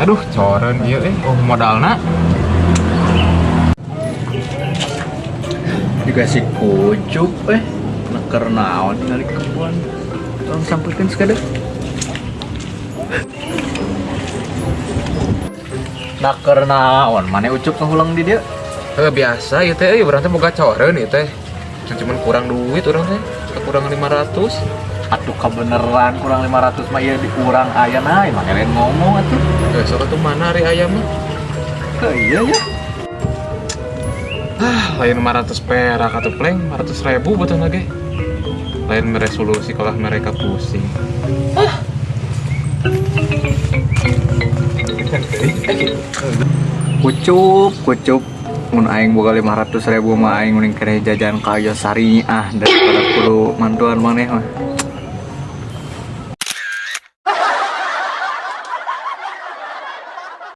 Aduh, coren ieu eh. Oh, modalna. Juga si kucup eh neker naon kali kebun. Tolong sampaikan sekadar. Naker naon mana ucup ngahulang di dia? Eh, biasa ieu teh euy, urang teh boga coren ieu teh. Cuman kurang duit urang teh. Kurang 500. Atuh kebeneran kurang 500 mah ieu diurang aya nah mana lain ngomong atuh. Eh, sok atuh mana ari ayam mah? Heuh, iya ya. Ah, lain 500 perak atau pleng, 500 ribu betul lagi. Lain meresolusi kalau mereka pusing. Kucup, kucup. Mun aing boga 500 ribu mah aing mending kene jajan ka sari ah daripada kudu mantuan maneh mah.